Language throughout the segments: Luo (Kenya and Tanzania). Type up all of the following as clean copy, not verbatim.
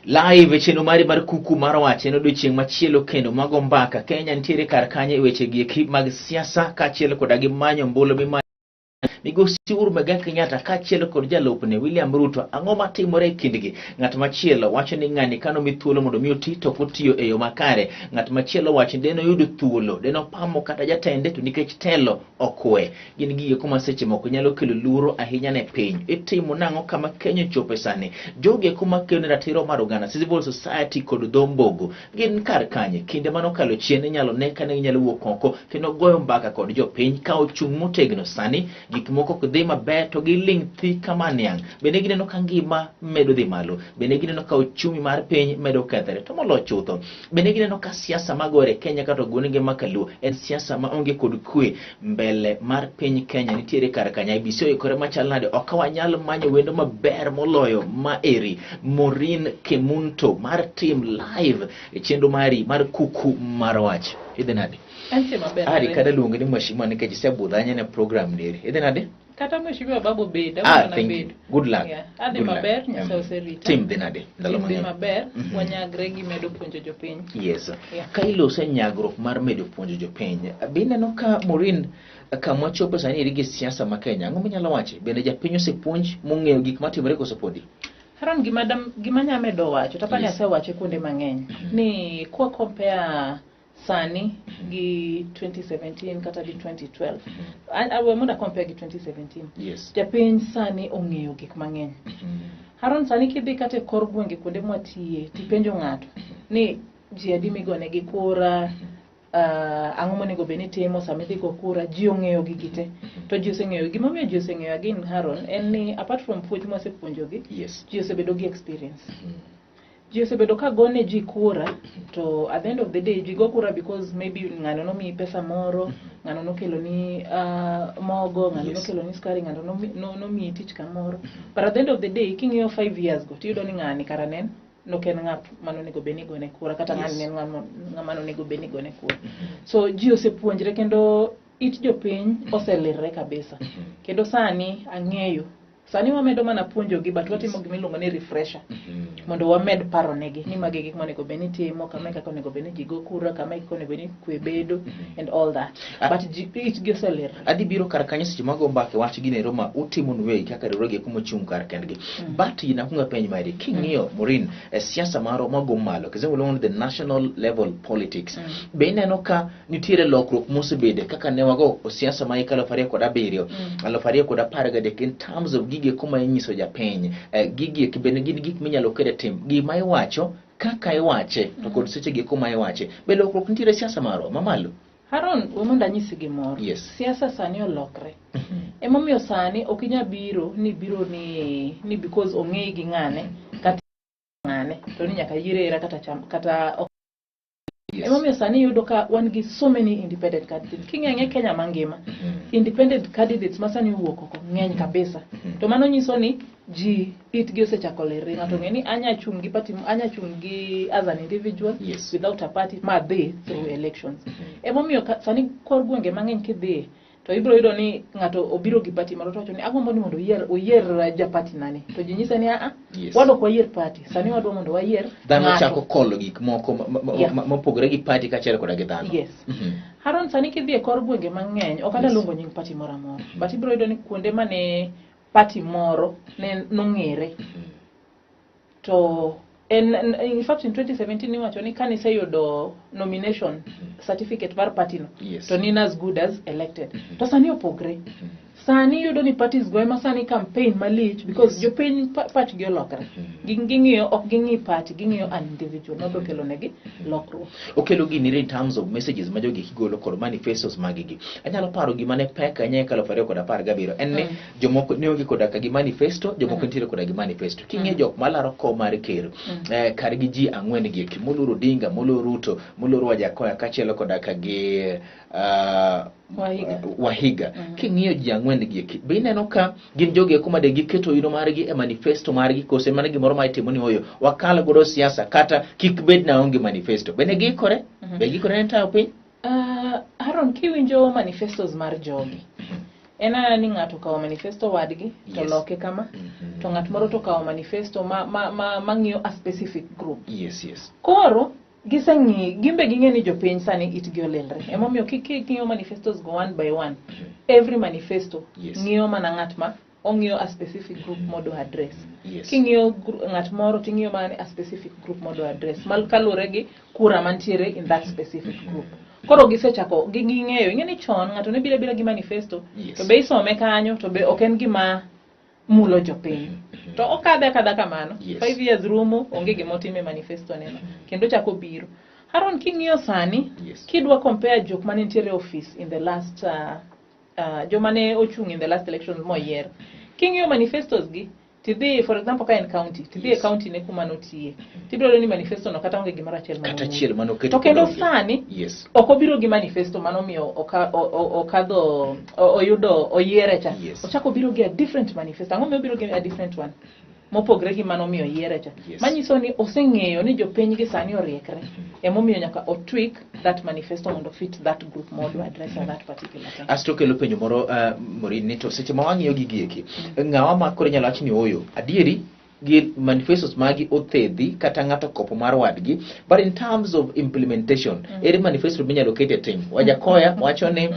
Live e chenro mari mar kuku mar wach en odiochieng' machielo kendo mago mbaka. Kenya nitiere kar kanye e weche gi eki mag siasa kaachiel koda gi manyo ombulu mimanyo Migosi Uhuru Muigai Kenyatta kaachiel kod jalupne William Ruto. Ang'o matimore e kindgi? Ng'at machielo wacho ni ng'ani kano mi thuolo mondo mi oti to ok otiyo e yo makare. Ng'at machielo wacho ni deno yudo thuolo, deno pamo kata jatende to nikech telo okwe. Gin gigo eko ma seche moko nyalo kelo luoro ahinya ne piny. Itimo nang'o kama Kenya ochope sani? Jogi eko makedo ne ratiro mar oganda, civil society kod dho mbogo gin kar kanye? Kinde mane okalo chien inyalo ne kane ginyalo wuok oko kendo goyo mbaka kod jopiny ka ochung' motegno. Sani gik moko ok dhi maber to giling' thi kama niang'. Bende gineno ka ngima medo dhi malo? Bende gineno ka uchumi mar piny medo kethore? To moloyo chutho, bende gineno ka siasa magore e Kenya kata gwenge ma kaluo en siasa ma onge kod kwe? Mbele mar piny Kenya nitiere kar kanya IEBC oikore machal nade? Ok wanyal manyo wendo maber moloyo maeri Maureen Kemunto mar Team Live e chenro mari mar kuku mar wach. Idhi nade? Antie maber. Ari kada luongi ni mheshimiwa nikech isebudho anya ne program neri. Idhi nade? Kata mheshimiwa babu bed, Ah, awuono thank bed. you. Good luck. Yeah. Adhi Good luck. maber, Nyasaye oserita. Tim dhi nade? Ndalo Tim dhi mang'eny. maber, wanyagre gi medo puonjo jopiny. Yes. Yeah. Ka ilose nyagruok mar medo puonjo jopiny, be ineno ka Maureen kama wachopo sani eri gi siasa ma Kenya, ang'o minyalo wacho? Bende japiny osepuonj mong'eyo gik matimore koso podi? Haron, gima anya medo wacho, to apani asewache kuonde mang'eny, ni kwa compare sani gi 2017 kata gi 2012. We mondo a compare gi 2017. Japiny sani ong'eyo gik mang'eny. Haron, sani kidhi kata e kor gwenge kuonde mwatiye, tipenjo ng'ato ni ji adi migonegi kura, ang'o monego bed ni itimo sama idhi go kura, ji ong'eyo gigi te. To ji oseng'eyo, gimomiyo ji oseng'eyo again Haron, en ni apart from puonj mwasepuonjogi, ji osebedo gi experience. Ji osebedo ka gone ji kura, to at the end of the day ji go kura because maybe ng'ano nomiyi pesa moro, ng'ano nokeloni mogo, ng'ano nokeloni sukari, ng'ano nomiyi tich kamoro. But at the end of the day, king'iyo 5 years go, tiyudo ni ng'ani kara ne en nok en ng'at mane onego bed ni igone kura, kata ng'ani ne en ng'ama onego bed ni igone kura. So ji osepuonjre kendo it jopiny oselirre kabisa. Kendo sani ang'eyo, sani wamedo mana puonjogi, but watimo gima iluongo ni refresher, mondo wamed paro negi ni magi gik monego bed ni timo, kama e kaka onego bed ni ji go kura, kama e kaka onego bed ni kwe bedo, and all that. But ji itgi oselirre. Adhi biro kar kanyo seche mago mbaka e wach gino ero ma utimo nuwegi kaka riwruoge eko mochung' kar kendgi. But in akwongo apenj mari, king'iyo Maureen, e siasa marwa mago malo, kizungu luongo ni the national level politics, be ineno ka nitiere lokruok mosebede kaka ne wago siasa ma hik 2007, 2013 in terms of gigi eko ma inyiso japiny, gigi eki bende gin gik minyalo ket e tim, gima iwacho kaka iwache to kod seche gi eko ma iwache, be lokruok nitiere e siasa marwa mamalo? Haron, we mondo anyisi gimoro. Siasa sani olokre. Emomiyo sani ok inyal biro ni biro ni because ong'eyi gi ng'ane kata ng'ane to ni nyaka yiere era kata cham kata ok. Emomiyo sani iyudo ka wan gi so many independent candidates. King'eng'e Kenya mangima, independent candidates ma sani owuok oko ng'eny kabisa. To mano nyiso ni ji itgi osechako lerre. Ng'ato ong'e ni anya chung' gi party, anya chung' gi as an individual without a party ma dhi through elections. Emomiyo sani kor gwenge mang'eny kidhiye to ibiro yudo ni ng'ato obiro gi party moro to wacho ni agombo ni mondo oyier ja party nani, to ji nyise ni aa, wan ok wayier party, sani wadwa mondo wayier dhano ng'ato. Chako kolo gik moko mopogore gi party kaachiel koda gi dhano. Yes. Haron, sani kidhi e kor gwenge mang'eny, ok adwa luongo nying party moro amora, but ibiro yudo ni kuonde mane party moro ne nong'ere, to en, in fact in 2017 niwacho ni kane iseyudo nomination certificate mar party no, to ni as good as elected. To sani opogre. Sani iyudo ni parties go ema sani campaign malich because jopiny pachgi olokre. Ging'iyo, ok ging'i party, ging'iyo an individual mabiro kelo negi lokruok. Okelo gini in terms of messages ma jogi golo kod manifestos magigi. Anyalo paro gima ne pek ahinya e 2017 en ni jomoko ne onge koda ka gi manifesto, jomoko nitiere koda gi manifesto. King'iyo jok malaro kom mar ker, kar gi ji ang'wen gi eki, moluor Odinga, moluor Ruto, moluor Wajackoyah kaachiel koda ka gi Wahiga. Wahiga. King'iyo ji ang'wen gi eki, be ineno ka gin jogi eko ma de giketo ino margi e manifesto margi, kose mana gimoro ma itimo ni oyo wakal godo siasa kata kik bed na onge manifesto? Bende giikore? Be giikore ne tayo piny? Aaron, kiwinjo manifestos mar jogi, En anena ni ng'ato okawo manifesto wadgi to loke kama, to ng'at moro to okawo manifesto ma ng'iyo a specific group. yes yes Koro giseng'i gimbe ging'e ni jopiny sani itgi olilre. Emomiyo king'iyo manifestos go one by one, every manifesto ng'iyo mana ng'at ma ong'iyo a specific group modwa address. King'iyo ng'at moro, ting'iyo mana ni a specific group modwa address mal kaluwore gi kura mantiere in that specific group. Koro gisechako ging'eyo. Ing'e ni chon ng'ato ne biro abira gi manifesto, to be isome kanyo, to be ok en gima mulo jopiny, to okadhe akadha kamano. 5 years rumo, onge gima otime manifesto neno kendo chako biro. Haron, king'iyo sani, kidwa compare jok mane nitiere e office in the last joma ne ochung' in the last election moyier, king'iyo manifestos gi, tidhi, for example, ka en county, tidhi e county ne kuma notiye, tibiro yudo ni manifesto no kata onge gimoro achiel kata manomulo. Achiel manoketo. To kendo pod onge. Sani ok obiro gi manifesto manomiyo okadho oyudo oyiere cha. Ochako obiro gi a different manifesto. Ang'o miyo obiro gi a different one mopogre gi manomiyo oyiere cha? Manyiso ni oseng'eyo ni jopiny gi sani oriekre, emomiyo nyaka o tweak that manifesto mondo fit that group modwa address at that particular time. Asto kelo penjo moro, Maureen, ni to seche ma wang'iyo gigi eki, ng'awa ma koro inyalo wach ni oyo adieri gi manifestos magi othedhi kata ng'ato kopo mar wadgi, but in terms of implementation, ere manifesto minyalo ket e tim? Wajakoya wacho ni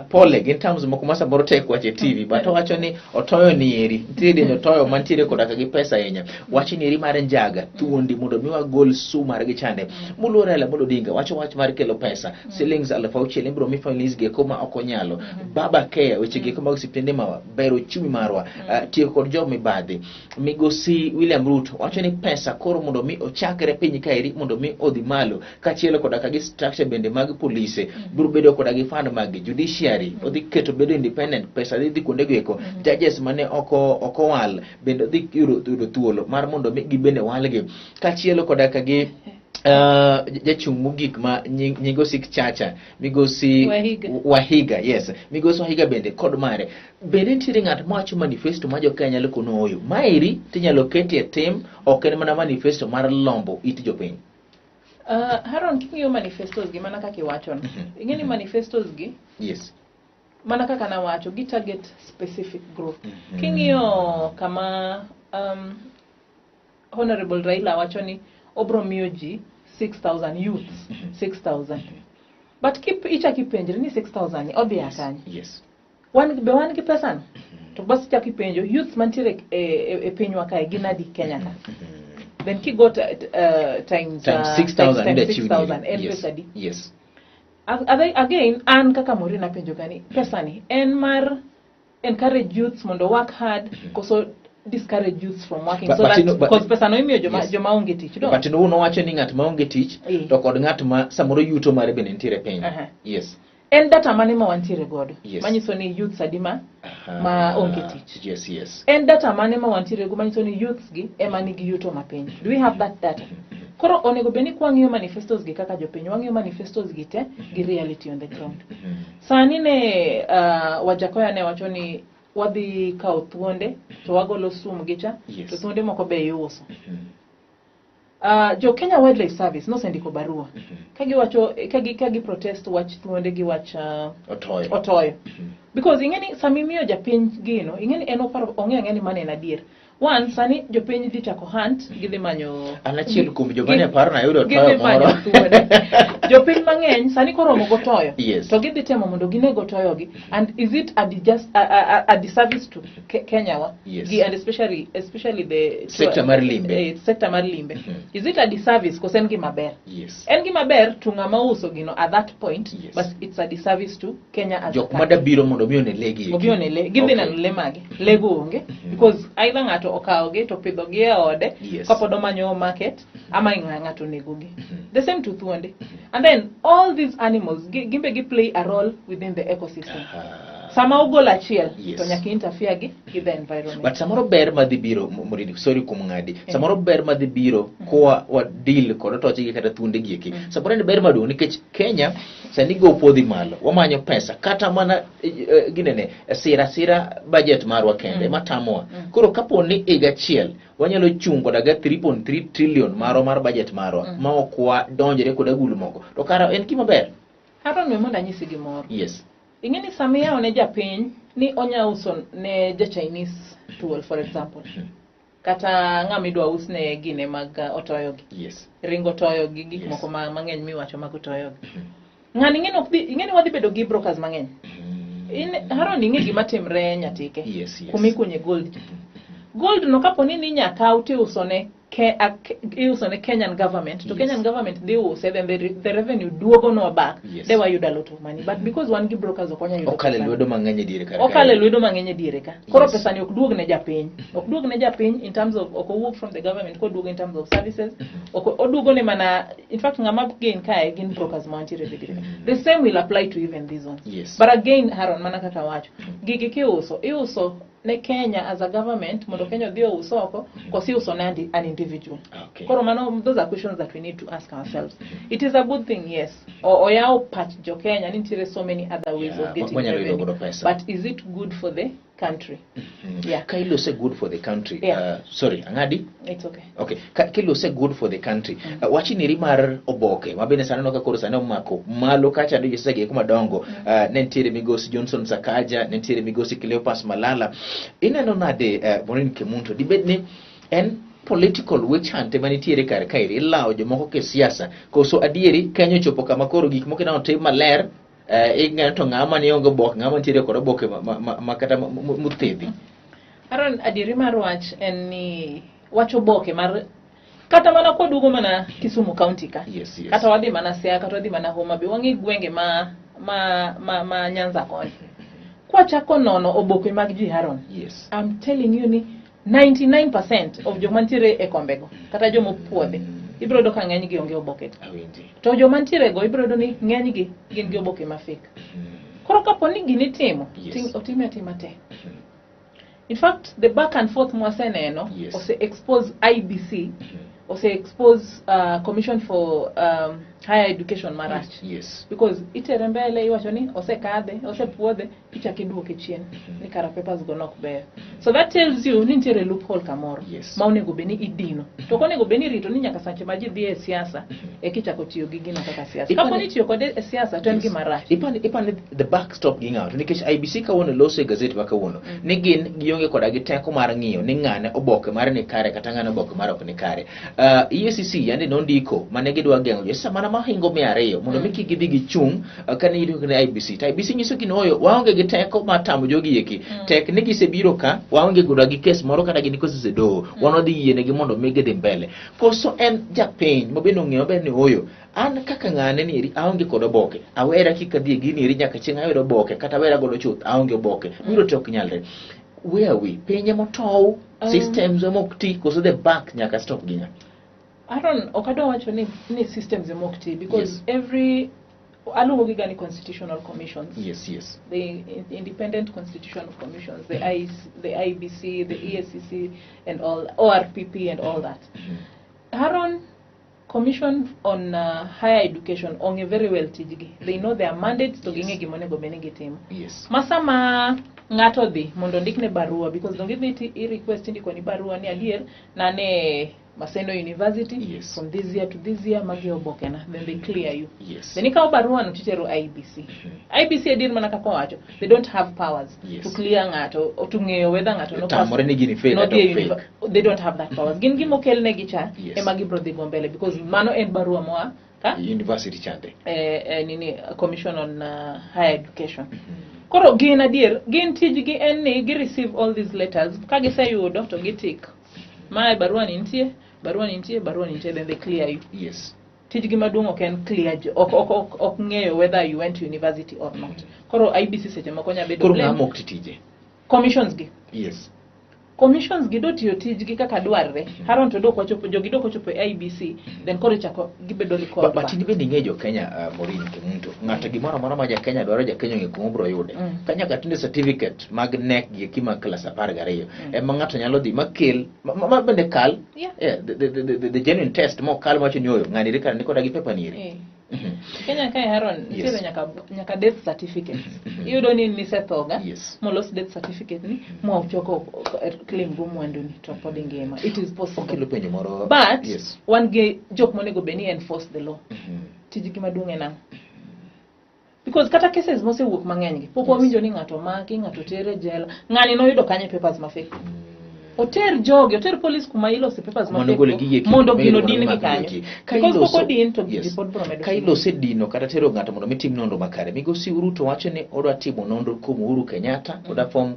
pole gin terms moko ma samoro tek wacho e TV, but owacho ni otoyo nieri nitie dend otoyo mantiere koda ka gi pesa ahinya, wacho ni eri mar njaga thuondi mondo mi wagol su margi chande. Moluor Raila Amolo Odinga wacho wach mar kelo pesa siling 6,000 ibiro mi families gi eko ma ok onyalo. Baba Care, weche gi eko mag osiptende mawa, bero uchumi marwa, tieko kod jo mibadhi. Migosi William Ruto wacho ni pesa koro mondo mi ochakre piny kaeri mondo mi odhi malo, kaachiel koda ka gi structure bende mag polise biro bedo koda gi fund mag judiciary, odhi keto bedo independent, pesa dhi dhi kuonde go eko, judges mane ok owal bende odhi yudo thuolo mar mondo mi gibende walgi, kaachiel koda ka gi jachung' mogik ma nying osik chacha migosi Wahiga. Wahiga, yes, migosi Wahiga bende kod mare. Bende nitiere ng'at mawacho manifesto ma jokenya nyalo kono oyo maeri tinyalo ketie tim, ok en mana manifesto mar lombo it jopiny? Haron, king'iyo manifestos gi mana kaka iwachono, ing'e ni manifestos gi, mana kaka nawacho, gi target specific group. King'iyo kama Honorable Raila wacho ni obro miyo ji 6000 youths, 6000, but kip ichak ipenjri ni 6000 ni odhi a kanye? Wan be wan gi pesa no? To bas ichak ipenjo youths mantiere e pinywa kae gin adi, Kenya ka? Then kigo times times 6000 times ida chiw 6000 en pesa adi? Again, an kaka Maureen apenjo ga ni pesa ni en mar encourage youths mondo work hard koso discourage youths from working? But- So but that you know, because pesa no imiyo joma joma onge tich, no? But nowacho ni ng'at maonge tich to kod ng'at ma samoro yuto mare bende nitiere piny. En data mane ma wantiere godo manyiso ni youths adi ma ma onge tich? Yes. En data mane ma wantiere go manyiso ni youths gi ema nigi yuto mapiny? Do we have that data? Koro onego bed ni kwang'iyo manifestos gi kaka jopiny, wang'iyo manifestos gi te gi reality on the ground. Sani ne Wajakoya ne wacho ni wadhi kawo thuonde to wagolo sum gi cha, to thuonde moko be iuso. Jo Kenya Wildlife Service nosendiko barua ka giwacho ka gi protest wach thuonde gi wach otoyo. Otoyo, because ing'e ni sama imiyo japiny gino, ing'e ni en oparo ong'e ang'e ni mano en adier. One, sani jopiny dhi chako hunt, gidhi manyo An achiel kuom joma ne paro nayudo gidhi otoyo manyo moro. thuonde. Jopiny mang'eny sani koromo gotoyo, to gidhi temo mondo gineg otoyogi, and is it a disservice to Kenya wa gi and especially the Sector mar limbe. Sector mar limbe. Is it a disservice koso en gima ber? En gima ber to ng'ama uso gino at that point, but it's a disservice to Kenya as a Jok country. mada biro mondo mi one lee gi eki. Obi one le, gidhi neno le mage? Lego onge, because either ng'ato okawogi to pidhogi e ode kapod omanyo market, ama ng'ato onegogi. The same to thuonde. And then all these animals gimbe gi play a role within the ecosystem. Sama ogol achiel, to nyaka interfere gi the environment. But samoro ber madhi biro, Maureen, sorry kuom ng'adi, samoro ber madhi biro kowa wa deal kod otoche gi kata thuonde gi eki, samoro en ber maduong' nikech Kenya sani gopo dhi malo, wamanyo pesa kata mana ginene sira sira budget marwa kende matamowa. Koro kapo ni higa achiel wanyalo chung' koda ga 3.3 trillion marwa mar budget marwa ma ok wadonjre kod agulu moko, to kara en gima ber. Haron, we mondo anyisi gimoro. Ing'e ni sama iyawo ne japiny ni onya uso ne ja Chinese thuol for example. Kata ng'ama idwa usne gine mag otoyogi. Ring otoyogi, gik moko mang'eny miwacho mag otoyogi. Ng'ani ing'e ni ok dhi, ing'e ni wadhi bedo gi brokers mang'eny. In Haron ing'e gima timre Nyatike. Yes. Kuma ikunye gold. Gold no kapo ni ninya kaw tiuso ne ke, a, ke, iuso ne Kenyan government, to Kenyan government dhi use, then the revenue duogo nwa back. De wayudo a lot of money. But because wan gi brokers ok wanyal yudo Okale pesa. lwedo mang'eny e diere kar Okale kae. lwedo mang'eny e diere ka. Koro pesa ni ok duog ne japiny. Ok duog ne japiny in terms of, ok owuok from the government, koduogo in terms of services. Ok oduogo ne mana, in fact ng'ama gain kae gin brokers ma wantiere e diere ka. The same will apply to even these ones. But again, Haron, mana kaka wacho, gigi kiuso, iuso ne Kenya as a government mondo Kenya odhi ous oko, koso iuso ne an individual. Koro mano, those are questions that we need to ask ourselves. It is a good thing, yes. Oyawo pach jo Kenya ni nitiere so many other ways of getting Wanyalo yudo revenue. godo pesa. But is it good for the country? Ka ilose good for the country, sorry, ang'adi? It's okay. Okay. Ka ilose good for the country, wach niri mar oboke, ma bende sani ka koro sani omako malo kacha ndo josiasa gi madongo, ne nitiere migosi Johnson Sakaja, ne nitiere migosi Cleopas Malala. Ineno nade, Maureen Kemunto, dibed ni en political witch hunt ema nitiere kar kaeri, ilawo jomoko ke siasa, koso adieri Kenya ochopo kama koro gik moko ineno tim maler, ing'eyo to ng'ama ni onge oboke, ng'ama nitiere kod oboke ma kata mothedhi. Aaron, adieri mar wach en ni wach oboke mar kata mana kwaduogo mana Kisumu County ka. Kata wadhi mana Siaya, kata wadhi mana Homa Bay, wang'i gwenge ma Nyanza koni. Kwachako nono oboke mag ji, Aaron. I'm telling you ni 99% of joma nitiere e kombego kata joma opuodhi ibiro yudo ka ng'enygi onge oboke. Awinji. To joma nitiere go ibiro yudo ni ng'enygi gin gi oboke ma fake. Koro kapo ni gini itimo, otime atima te. In fact, the back and forth mwaseneno ose expose IBC, ose expose Commission for Higher Education marach. Because itere mbele iwacho ni osekadhe, osepuodhe, ichak iduoke chien ni kara papers go nok beyo. So that tells you ni nitiere loophole kamoro ma onego bed ni idino. To ok onego bed ni irito ni nyaka sache ma ji dhi e siasa eka ichako tiyo gi gino kaka siasa. Kapo ni itiyo kode e siasa to en gima rach. Ipani the backstop gi ng'ato nikech IBC kawuono loso e gazet ma kawuono ni gin gionge koda gi teko mar ng'iyo ni ng'ane oboke mare ni kare kata ng'ane oboke mare ok ni kare. EACC yande nondiko mane gidwa geng'o josiasa mana mahingo 200 mondo mi kik gidhi gichung', kane gidhi ne IBC. To IBC nyiso gi ni oyo waonge gi teko mar tamo jogi eki. Tek ni gisebiro ka waonge koda gi kes moro kata gin kose doho. Wan wadhi yienegi mondo mi gidhi mbele. Koso en japiny ma bende ong'eyo maber ni oyo an kaka ng'ane ni eri aonge kod oboke. Awera kik adhi e gini eri nyaka chieng' ayud oboke kata awera godo chuth aonge oboke. Biro to ok nyalre. Where are we? Piny ema otow, systems ema ok ti, koso the back nyaka stop ginya. Aaron, ok adwa wacho ni systems ema ok ti because every aluongo gi ga ni constitutional commissions. Yes. The independent constitutional commissions, the IC, the IBC, the EACC and all, ORPP and all that. Aaron, Commission on Higher Education ong'e very well tijgi. They know their mandates to ging'e gima onego bed ni gitimo. Ma sama ng'ato dhi mondo ondikne barua, because donge idhi ti i request indiko ni barua ni adier nane Maseno University from this year to this year magi obokena, then they clear you. Then ikawo barua no titero IBC. IBC adier mana kaka owacho, they don't have powers to clear ng'ato or to ng'eyo whether ng'ato no Tamore ni gini fail nodhi kata e ok fake. they don't have that powers. Gin gima okelnegi cha ema gibro dhi go mbele because mano en barua moa ka University chande. Nini Commission on Higher Education. Koro gin adier, gin tijgi en ni gi receive all these letters, ka giseyudo to gitik. Mae barua ni nitie, barua ni nitie, barua ni nitie, then they clear you. Tijgi maduong' ok en clear jo, ok, ok, ok, ok ng'eyo whether you went to university or not. Koro IBC seche moko nya bedo Koro blame. ng'ama ok ti tije? Commissions gi. Commissions gi do tiyo tijgi kaka dwarre. Haron to dok wachopo, jogi dok ochopo e IBC, then koro ichako gibedo recalled But back. in bende ing'eyo jo Kenya, Maureen Kemunto, ng'ato gimoro amora ma ja Kenya dwaro, ja Kenya ong'eyo kuma obiro yude. Ka nyaka tinde certificate mag KNEC gi eki mag class 12, ema ng'ato nyalo dhi makel, ma bende kal. Yeah, the genuine test mokal mawacho ni oyo, ng'ani ri kare ni koda gi paper ni eri. Kenya kae Haron, nitiere nyaka death certificate. Iyudo ni nisethoga, molos death certificate ni, ma ochoko claim go mwandu ni to pod ingima. It is possible. Okelo penjo moro. But wan gi jok monego bed ni enforce the law. Tijgi maduong' en ang'o? Because kata cases mosewuok mang'eny gi pok wawinjo ni ng'ato omaki, ng'ato oter e jela. Ng'ani noyudo kanye papers ma fake? Oter jogi, oter police kuma ilose papers ma Mondo fake ogol go, gigi eki, mondo ma gino iluongo ni din gi mag kanyo. gieki. Ka Because iloso- pok odin to yes. ji pod biro medo Ka timo. ilose dino kata tero ng'ato mondo mi tim nonro makare migosi Ruto wacho ni odwa timo nonro kuom Uhuru Kenyatta odwa fom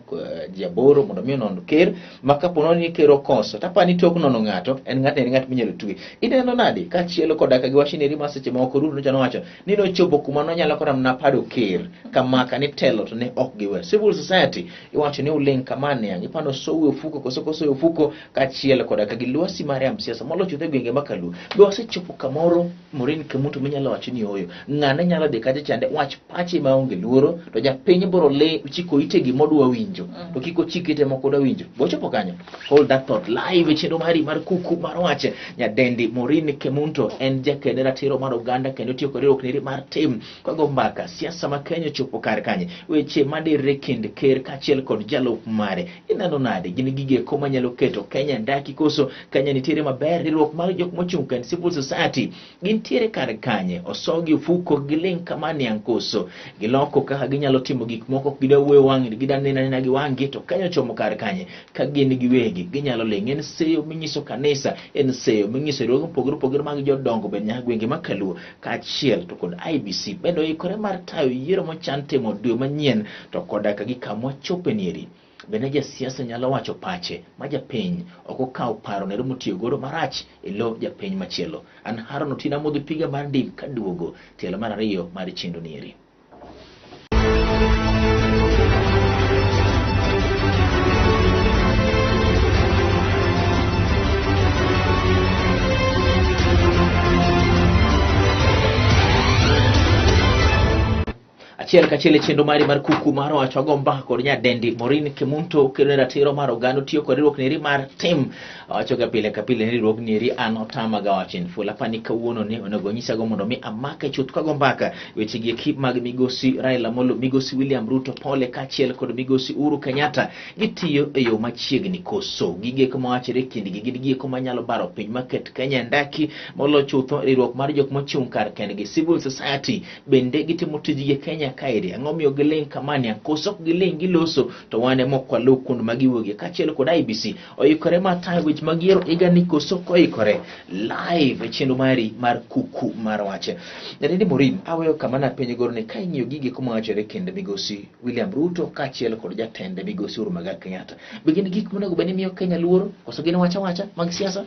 ji aboro mondo mi onon ker ma kapo nono ni ker okoso to apani tok nono ng'ato en ng'at en ng'at minyalo twe ineno nade kaachiel koda ka giwacho ni eri ma seche moko Ruto nocha nowacho ni nochopo kuma nonyalo kata mana pado ker kamaka ni telo to ne ok giwe civil society iwacho ni uling' kama niang' ipano sowe ofuko koso koso e ofuko kaachiel koda ka gi lwasi mar yamb siasa moloyo chutho e gwenge ma kaluo be wasechopo kamoro Maureen Kemunto minyalo wacho ni ooyo ng'ane nyalo dhi kacha chande wach pache maonge luoro to japiny biro le chiko ite gima odwa winjo to kik ochik ite mok odwa winjo bochopo kanyo hold that thought live e chenro mari mar kuku mar wach nyadendi Maureen Kemunto en jaked ratiro mar oganda kendo tiyo kod riwruok neri mar tim kago mbaka siasa ma Kenya ochopo kar kanye weche madirre kind ker kaachiel kod jalup mare ineno nade gin gige eko manyalo keto Kenya ndaki koso Kenya nitiere maber riwruok mar jok mochung' kend civil society gintiere kar kanye osogi ofuko giling' kama niang' koso giloko kaka ginyalo timo gik moko ok gida wuoyo wang' gida neno anena gi wang'gi to Kenya ochomo kar kanye ka gin giwegi ginyalo ling' en seyo minyiso kanisa en seyo minyiso riwruoge mopogore opogore mag jodongo bende nyaka gwenge ma kaluo kaachiel to kod IBC bende oikore mar tayo yiero mochan timo dwe manyien to koda ka gi kama wachope nieri bende jasiasa nyalo wacho pache ma japiny ok okawo paro nero motiyo godo marach e lo japiny machielo an Haron Otieno amodho piga mar ndim kaduogo tielo mar ariyo mar chenro nieri achiel kachiel e chenro mari mar kuku mar wacho ago mbaka kod nyadendi Maureen Kemunto kendo ne ratiro mar oganda otiyo kod riwruok neri mar tim awacho ga pile ka pile ni riwruok neri an otama ga wacho in full apani kawuono ni onego nyisago mondo mi amake chuth kago mbaka weche gi eki mag migosi Raila Amolo migosi William Ruto pole kaachiel kod migosi Uhuru Kenyatta gitiyo e yo machiegni koso gige mawachore e kindgi gin gigo manyalo baro piny maket Kenya ndaki molo chutho riwruok mar jok mochung' kar kendgi civil society bende gitimo tijgi e Kenya kaeri ang'o miyo giling' kamani koso ok giling' giloso to wan ema ok waluw kuond ma giwuogie kaachiel kod IBC oikore mar tayo weche mag yiero higani koso ok oikore live e chenro mari mar kuku mar wach Nyadendi Maureen aweyo kama napenjo godo ni ka ing'iyo gigi kuma wachore kind migosi William Ruto kaachiel kod jatende migosi Uhuru Muigai Kenyatta be gin gik monego bed ni miyo Kenya luoro koso gin wacha wacha mag siasa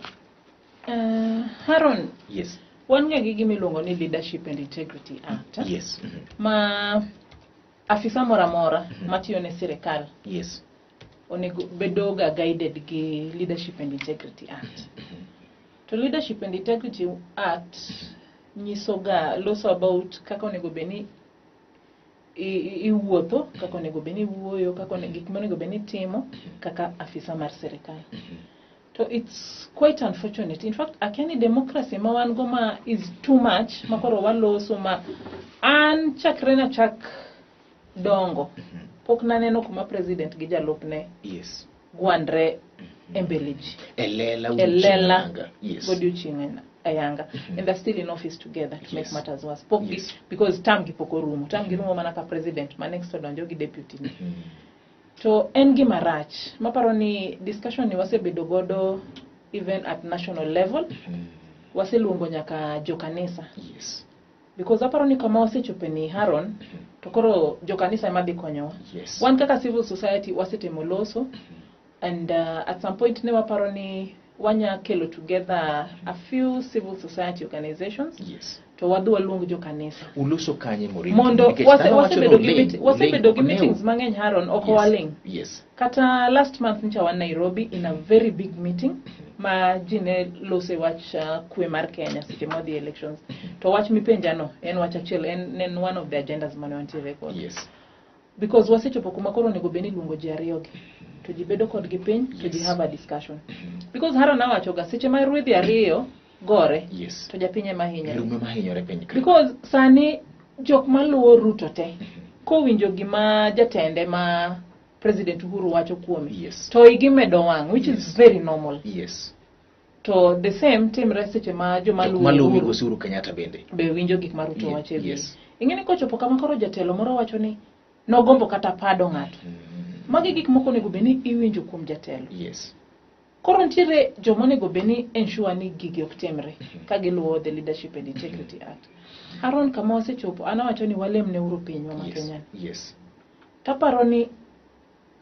Haron, yes wan ga gi gima iluongo ni Leadership and Integrity Act eh? yes Mhm. ma afisa moro amora matiyo ne sirikal yes onego bedo ga guided gi Leadership and Integrity Act. To Leadership and Integrity Act nyiso ga loso about kaka onego bed ni iwuotho, kaka onego bed ni iwuoyo, kaka gik monego bed ni itimo kaka afisa mar sirikal. To it's quite unfortunate. In fact, akia ni democracy ma wan go ma is too much, ma koro waloso ma an chakre nachak dongo pok naneno kuma president gi jalupne yes gwandre e mbele ji e lela e lela odiochieng' yes godiochieng' ayanga and they're still in office together to make matters worse pok gi because term gi pok orumo term gi rumo mana ka president ma next odonjo gi deputy ni to en gima rach maparo ni discussion ni wasebedo godo even at national level waseluongo nyaka jokanisa yes because aparo ni kama wasechope ni Haron to koro jokanisa ema dhi konyowa yes wan kaka civil society wasetemo loso and at some point ne waparo ni wanya kelo together a few civil society organizations yes to wadhi waluong jokanisa uloso kanye Maureen mondo Nikech dhano wacho ni wasebedo gi uling', wasebedo uling', gi ok meetings new. mang'eny Haron ok Yes. waling yes kata last month ncha wan Nairobi in a very big meeting ma ji ne lose wach kwe mar Kenya seche ma wadhi elections to wach mipenjano en wach achiel en, en one of the agendas mane wantiere godo yes because wasechopo kuma koro onego bed ni iluongo ji ariyogi to ji bedo kodgi piny to ji Yes. have a discussion because Haron awachoga seche ma ruedhi ariyo gore yes to japiny ema hinyore lume mahinyore piny ka because sani jok maluwo Ruto te kowinjo gima jatende ma President Uhuru wacho kuome yes to igi medo wang' which Yes. is very normal yes to the same timre seche ma joma jok luwo maluwo Uhuru migosi Uhuru Kenyatta bende be winjo gik ma Ruto wacho e wiye. yes. Ing'e ni kochopo kama koro jatelo moro wacho ni nogombo kata pado ng'ato. Magi gik moko onego bed ni iwinjo kuom jatelo. Koro nitiere joma onego bed ni ensure ni gigi ok timre ka giluwo the Leadership and Integrity Act. Aaron, kama wasechopo, an awacho ni walem ne uru pinywa ma Kenya ni. Taparo ni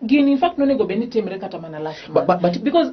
gini in fact nonego bed ni timre kata mana last month. Because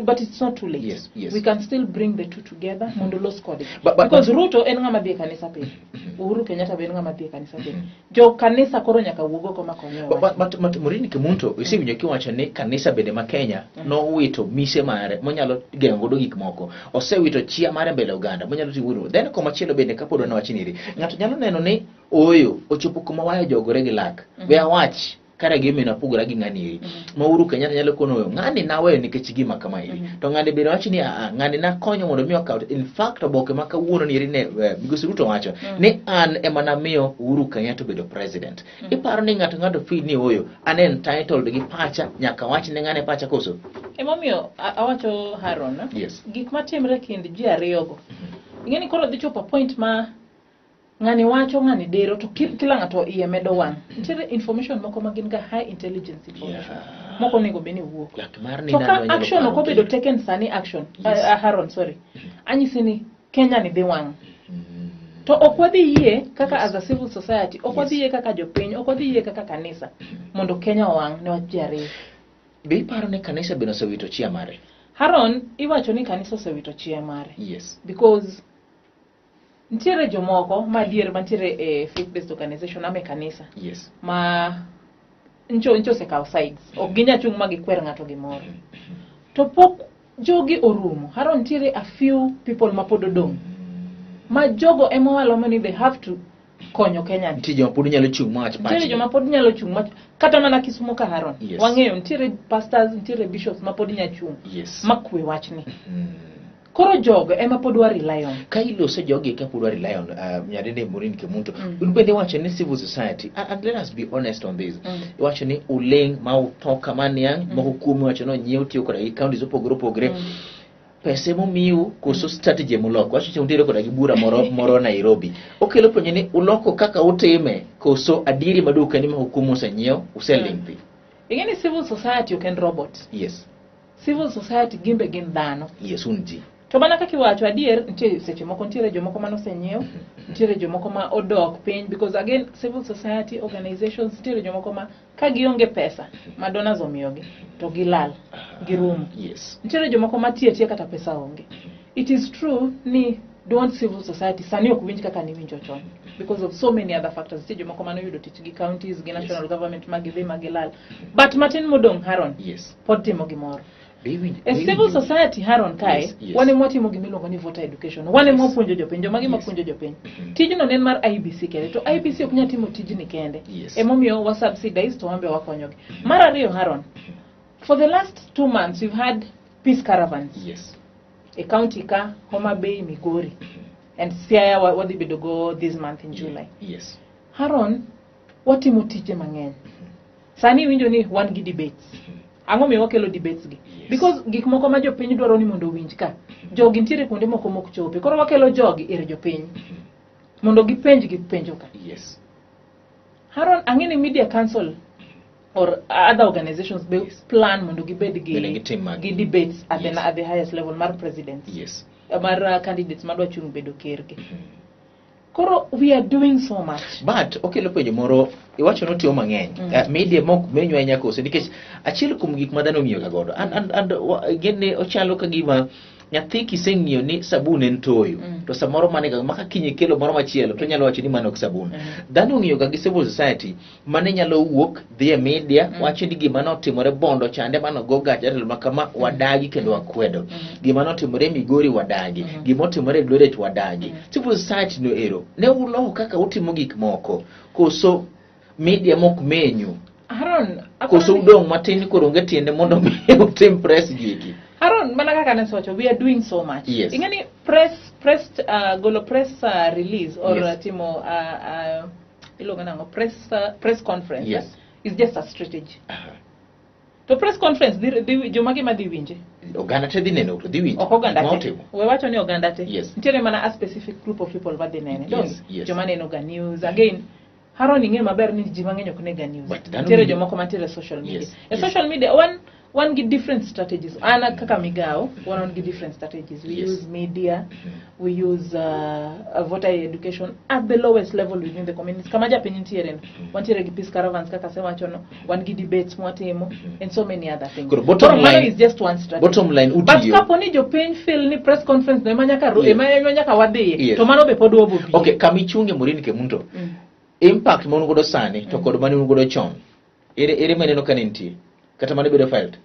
but it's not too late. Yes. We can still bring the two together mondo los kodgi. But Because Ruto en ng'ama dhi e kanisa pile. Uhuru Kenyatta be en ng'ama dhi e kanisa pile. Jo kanisa koro nyaka wuog oko makonyo But Maureen Kemunto, isewinjo kiwacho ni kanisa bende ma Kenya nowito mise mare monyalo geng'o godo gik moko. Osewito chia mare mbele oganda monyalo timo godo. Then komachielo bende kapod wan wach niri, ng'ato nyalo neno ni oyo ochopo kuma waya jogore gi lak. We awach kare gimomiyo napogora gi ng'ani eri. Ma Uhuru Kenyatta nyalo kono oyo ng'ani naweyo nikech gima kama eri. To ng'ani bende wacho ni aa ng'ani nakonyo mondo mi okaw. In fact oboke ma kawuono ni eri ne Migosi Ruto wacho ni an ema namiyo Uhuru Kenyatta obedo president. Iparo ni ng'ato ng'ato feel ni oyo an entitled gi pacha nyaka wach ne ng'ane pacha koso? Emomiyo awacho Haron, gik matimre kind ji ariyogo. Ing'e ni koro dhi chopo point ma ng'ani wacho ng'ani dero to kila ng'ato iye medo wang'. Nitiere information moko ma gin ga high intelligence information. Moko onego bed ni wuok. Lak mar ni To ka nano nyalo action paro ok obedo kendo. taken sani action, Haron, sorry. Anyisi ni Kenya ni dhi wang'. To ok wadhi yie kaka as a civil society, ok wadhi yie kaka jopiny, ok wadhi yie kaka kanisa mondo Kenya owang' ne wach ji ariyo. Be iparo ni kanisa bende osewito chia mare? Haron, iwacho ni kanisa osewito chia mare. Because nitiere jomoko ma adier mantiere e faith based organization ama e kanisa ma ncho osekawo sides. Ok ginyal chung' ma gikwer ng'ato gimoro. To pok jogi orumo. Haron, nitiere a few people ma pod odong'. Ma jogo ema walomo ni they have to konyo Kenya ni. Nitie joma pod nyalo chung' mawach Nitiere pachgi. joma pod nyalo chung' ma kata mana Kisumo ka Haron. Wang'eyo nitiere pastors, nitiere bishops ma pod nyalo chung' makwe wachni. Koro jogo ema pod wa rely on. Ka iloso jogi ka pod wa rely on Nyadende Maureen Kemunto, un bende iwacho ni civil society, and let us be honest on this. Iwacho ni uling' ma utoka maniang', moko kuomu iwacho ni onyiew tiyo koda gi counties opogore opogore. Pesa emomiu koso strategy emuloko. Wacho ni untiere koda gi bura moro moro Nairobi. Okelo penjo ni uloko kaka utime koso adieri maduong' en ni moko kuomu osenyiew, useling' thi. Ing'e ni civil society ok en robot. Civil society gimbe gin dhano. Yes, un ji. To mana kaka iwacho adier, nitie seche moko nitiere jomoko mane osenyiew, nitiere jomoko ma odok piny because again civil society organizations nitiere jomoko ma ka gionge pesa ma donors omiyogi to gilal, girumo. Nitiere jomoko ma tiyo atiya kata pesa onge. It is true ni duond civil society sani ok winj kaka niwinjo chon because of so many other factors. Nitie jomoko mane oyudo tich gi counties gi national government ma gidhi ma gilal. But matin modong' Haron pod timo gimoro. Be iwinjo- E be civil iwinjo- society Haron kae, wan ema watimo gima iluongo ni voter education. Wan ema wapuonjo jopiny, joma gima puonjo jopiny. Tijno ne en mar IEBC kende, to IEBC ok nyal timo tijni kende. Emomiyo wa subsidize to wan be wakonyogi. Mar ariyo Haron, for the last 2 months we've had peace caravans. E county ka, Homa Bay, Migori. And Siaya wadhi bedo go this month in July. Haron, watimo tije mang'eny. Sani iwinjo ni wan gi debates. Ang'o miyo wakelo debates gi? Because gik moko ma jopiny dwaro ni mondo owinj ka, jogi nitiere kuonde moko mok chope. Koro wakelo jogi ir jopiny mondo gipenj gik penjo ka. Haron, ang'e ni Media Council or other organizations be plan mondo gibed Bende gitim magi. gi debates at the highest level mar presidents. Mar candidates madwa chung' bedo ker gi. Koro we are doing so much. But okelo penjo moro, iwacho ni otiyo mang'eny. Media mok menyo ahinya kose nikech achiel kuom gik ma dhano ong'iyo ga godo. And gin ni ochalo ka gima nyathi kiseng'iyo ni sabun en toyo, to samoro mane ga maka kiny ikelo moro machielo to onyalo wacho ni mano ok sabun. Dhano ong'iyo ga gi civil society mane nyalo wuok dhi e media, wacho ni gima notimore Bondo chande mano go gach jatelo ma kama wadagi kendo wakwedo. Gima notimore Migori wadagi. Gima otimore Eldoret wadagi. Civil society no ero ne uloko kaka utimo gik moko koso media mok menyu. Haron, koso apani udong' matin koro onge tiende mondo mi utim press gi eki. Haron, mana kaka ne asewacho, we are doing so much. Ing'e ni press, golo press release or timo iluongo nang'o, press conference, is just a strategy. To press conference dhi joma gima dhi winje. Oganda te dhi neno to dhi winjo. Ok oganda gik ma te. otimo. We wacho ni oganda te. Nitiere mana a specific group of people madhi nene. Donge? Yes. Joma neno ga news. Again, Haron ing'e maber ni ji mang'eny ok nega news. But dhano Nitiere winjo- jomoko mantiere e social media. E Yes. social media wan gi different strategies. An kaka migao, wan gi different strategies. We use media, we use voter education at the lowest level within the communities. Kama japiny nitiere no, wantiere gi peace caravans kaka asewacho no, wan gi debates mwatimo and so many other things. Koro bottom Koro mano line- is just one strategy. Bottom line But utiyo. kapo ni jopiny feel ni press conference no ema nyaka ema nyaka wadhiye, to mano be pod wabobie. Okay, kama ichunge Maureen Kemunto. Impact ma un godo sani to kod mane un godo chon. Ere maneno ka ne nitie? Kata mane bedo felt?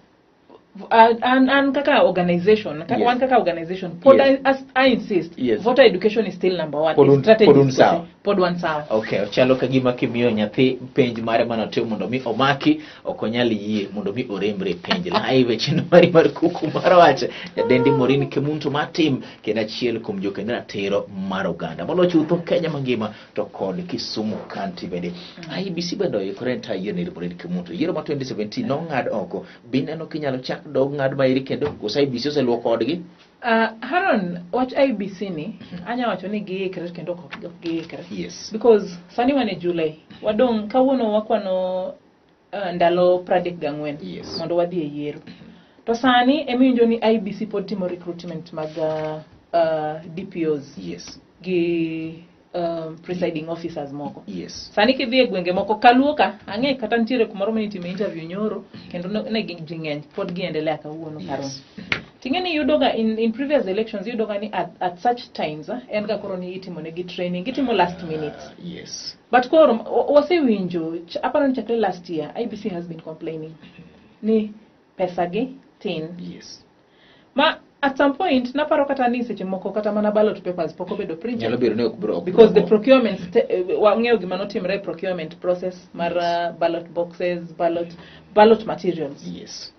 An kaka organization, wan kaka organization, pod I insist, voter education is still number one. Pod Strategies pod un sawa. Pod wan sawa. Okay, ochalo ka gima kimiyo nyathi penj mare mane otimo mondo mi omaki, ok onyal yie mondo mi orembre penj. Live e chenro mari mar kuku mar wach, nyadendi Maureen Kemunto matim kendo achiel kuom jokend ratiro mar oganda. Moloyo chutho Kenya mangima to kod Kisumu County bende. IEBC bende oikore ne tayo yiero ni Maureen Kemunto. Yiero ma 2017 nong'ad oko. Bineno kinyalo chak dog ng'ad maeri kendo koso IEBC oseluoko odgi? Haron, wach IEBC ni, anya wacho ni giikre kendo ok giikre. Because sani wan e July, wadong' kawuono wakwano ndalo 34 mondo wadhi e yiero. To sani emiwinjo ni IEBC pod timo recruitment mag DPOs gi presiding officers moko. Sani kidhi e gwenge moko kaluo ka, ang'e kata nitiere kumoro mane itime interview nyoro, kendo ne gin ji ng'eny, pod giendelea kawuono Haron. Ting'e ni iyudoga in previous elections, iyudoga ni at such times, en ga koro ni itimo negi training, gitimo last minute. But koro wasewinjo, aparo ni chakre last year, IEBC has been complaining ni pesa gi tin. Ma at some point naparo kata ni seche moko kata mana ballot papers pok obedo printed. Nyalo bedo ni ok bro, ok Because the bro. procurement wang'eyo gima notimre e procurement process mar ballot boxes, ballot materials.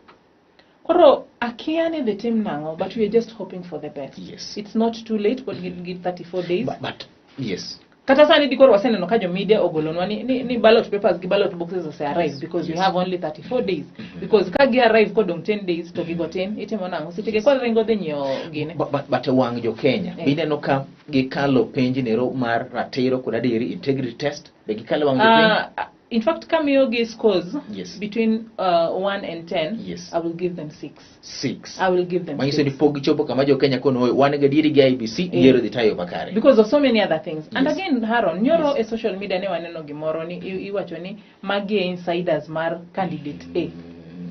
Koro akia ni dhi tim nang'o, but we are just hoping for the best. It's not too late, pod gin gi 34 days. But yes. Kata sani dikoro waseneno ka jo media ogolonwa ni ballot papers gi ballot boxes ose arrive because we have only 34 days. Because ka gi arrive kodong' 10 days to gigo tin, itimo nang'o? Seche gi koro ringo dhi nyiewo gine. But wang' jo Kenya, bineno ka gikalo penj nero mar ratiro kod adieri integrity test, be gikalo wang' jo piny? In fact, kamiyo gi scores between 1 and 10, I will give them 6. 6. I will give them Manyiso ni six. pok gichopo kama jo Kenya kono wan gi adieri gi IEBC, yiero dhi tayo makare. Because of so many other things. And again, Haron, nyoro e social media ne waneno gimoro ni iwacho ni magi e insiders mar candidate A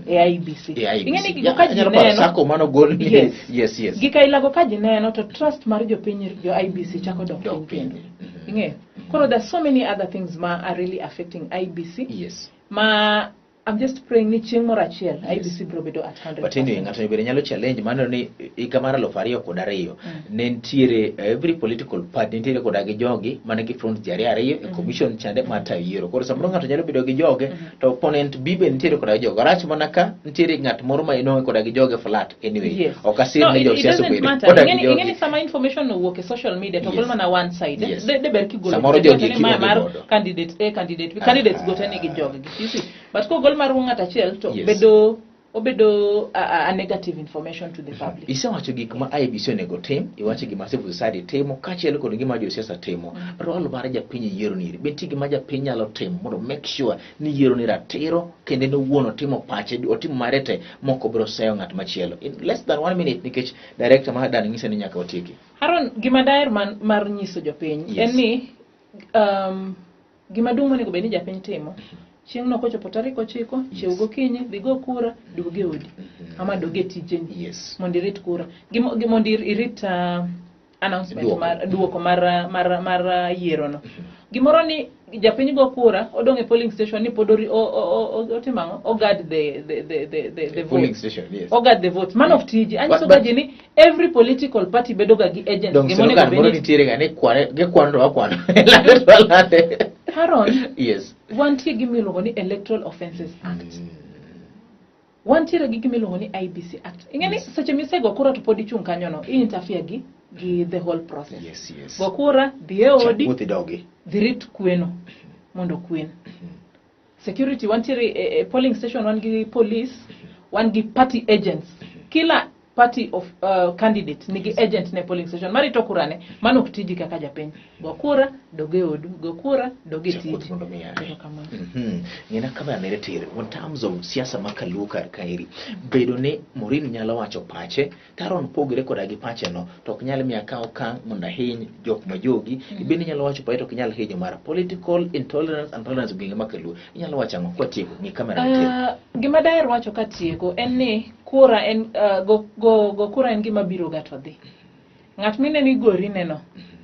e IEBC. E IEBC. Ing'e ni gigo Ya, ka ji anyalo paro neno Sacco mano gol ni Yes. Yes, yes. Gik ailago ka ji neno to trust mar jopiny jo IEBC chako dok Dok piny kendo. piny. Ing'eyo? Koro there are so many other things ma are really affecting IEBC. Ma I'm just praying ni chieng' moro achiel IEBC biro bedo at hundred But anyway, percent. ng'ato bende nyalo challenge mano ni higa mar aluf ariyo kod ariyo, ne nitiere every political party nitiere koda gi jogi mane gi front ji ariyo ariyo e commission chande mar tayo yiero. Koro samoro ng'ato nyalo bedo gi joge to opponent B be nitiere koda gi joge. Rach mana ka nitiere ng'at moro ma inonge koda gi joge flat anyway. Ok asir No, ni jo it siasa doesn't obedo matter. koda gi Ing'eni jogi. ni sama information owuok e social media to Yes. gol mana one side. De ber kigolo. Samoro Wacho jogi ni ma kigolo mar godo. candidate A, candidate B, candidates go te nigi jogi. You see? But kogol mar ng'at achiel to obedo a negative information to the public. Isewacho gik ma IEBC onego tim, iwacho gima civil society timo, kaachiel kod gima josiasa timo. Role mar japiny e yiero ni, be nitie gima japiny nyalo timo mondo make sure ni yiero ni ratiro kendo en owuon otimo pache, otimo mare te mok obiro seyo ng'at machielo. In less than 1 minute nikech director mar Dan nyise ni nyaka watieki. Haron, gima daher mar nyiso jopiny en ni gima duong' monego bed ni japiny timo, chieng' no kochopo tarik 9, chiew gokinyi, dhi go kura, duog e odi. Ama duog e tijeni. Mondo irit kura. Mondo irit announcement Duoko. mar duoko mar yiero no. Gimoro ni japiny go kura, odong' e polling station ni pod otimo ang'o? O guard the Polling vote. station, yes. O guard the vote. Man of tiji. Anyiso ga ji ni every political party bedo ga gi agents. Dong' Gima onego slogan bed moro ni nitiere ga ni kwane, gikwano to wakwano. Lande to walande. Haron, wantie gi miluongo ni Electoral Offences Act. Wantiere gi gima iluongo ni IEBC Act. Ing'e ni seche misego kura to pod ichung' kanyo no, i interfere gi the whole process. Yes, yes. Go kura, dhi e odi, Chak wuoth idogi. dhi rit kweno mondo kwen. Security, wantiere e polling station, wan gi police. Wan gi party agents. Kila party of candidate nigi agent ne polling station marito kurane. Mano ok tiji kaka japiny. Go kura, dog e odu. Go kura, dog e Chakuoth tiji. Mondo mi yaye. Erokamano. Ng'ena kama nere tir in terms of siasa ma kaluo kar kaeri, bedo ni Maureen nyalo wacho pache, Taron pogre koda gi pache no, to ok nyal miyo akaw okang' mondo ahiny jok ma jogi. Ibende inyalo wacho pache, to ok inyal hinyo mara. Political intolerance and tolerance gwenge ma kaluo, inyalo wacho ang'o kwatieko? Ng'i kamera matin. Gima daher wacho katieko en ni kura en go kura en gima biro ga to dhi. Ng'at mineno igori neno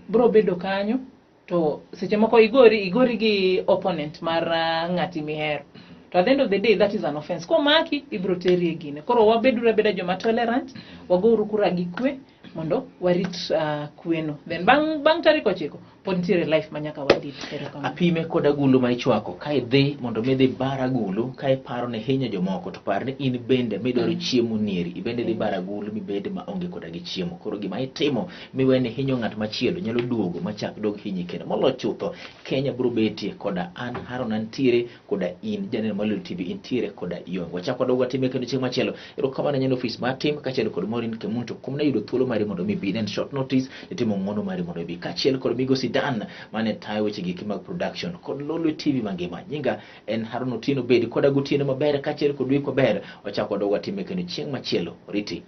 bro bedo kanyo, to seche moko igori gi opponent mar ng'ati mihero, to at the end of the day that is an offense. Komaki, ibro teri e gine. Koro wabeduru abeda joma tolerant, wagouru kura gi kwe mondo warit kweno. Then bang' tarik 9 pod nitiere life ma nyaka wadit. Erokamano. Apime kod agulu ma ichwako ka idhi mondo mi idhi bar agulu ka iparo ni hinyo jomoko, to par ni in bende midwaro chiemo nieri ibende dhi bar agulu mibed maonge koda gi chiemo. Koro gima itimo miwe ni hinyo ng'at machielo nyalo duogo machak dog hinyi kendo. Moloyo chutho, Kenya biro betie koda an Haron antiere, koda in janeno mar Lolwe TV intiere koda Yong. Wachak wadog watime kendo chieng' machielo. Erokamano ne ofis mar tim kaachiel kod Maureen Kemunto kuom ne yudo thuolo mari mondo mi bi nen short notice nitimo ng'uono mari mondo ibi, kaachiel kod migosi Dan mane tayo weche giki mag production kod Lolwe TV mangima. Nyinga en Haron Otieno. Bed koda gotieno maber kaachiel kod wik maber. Wachak wadog watime kendo chieng' machielo. Oriti.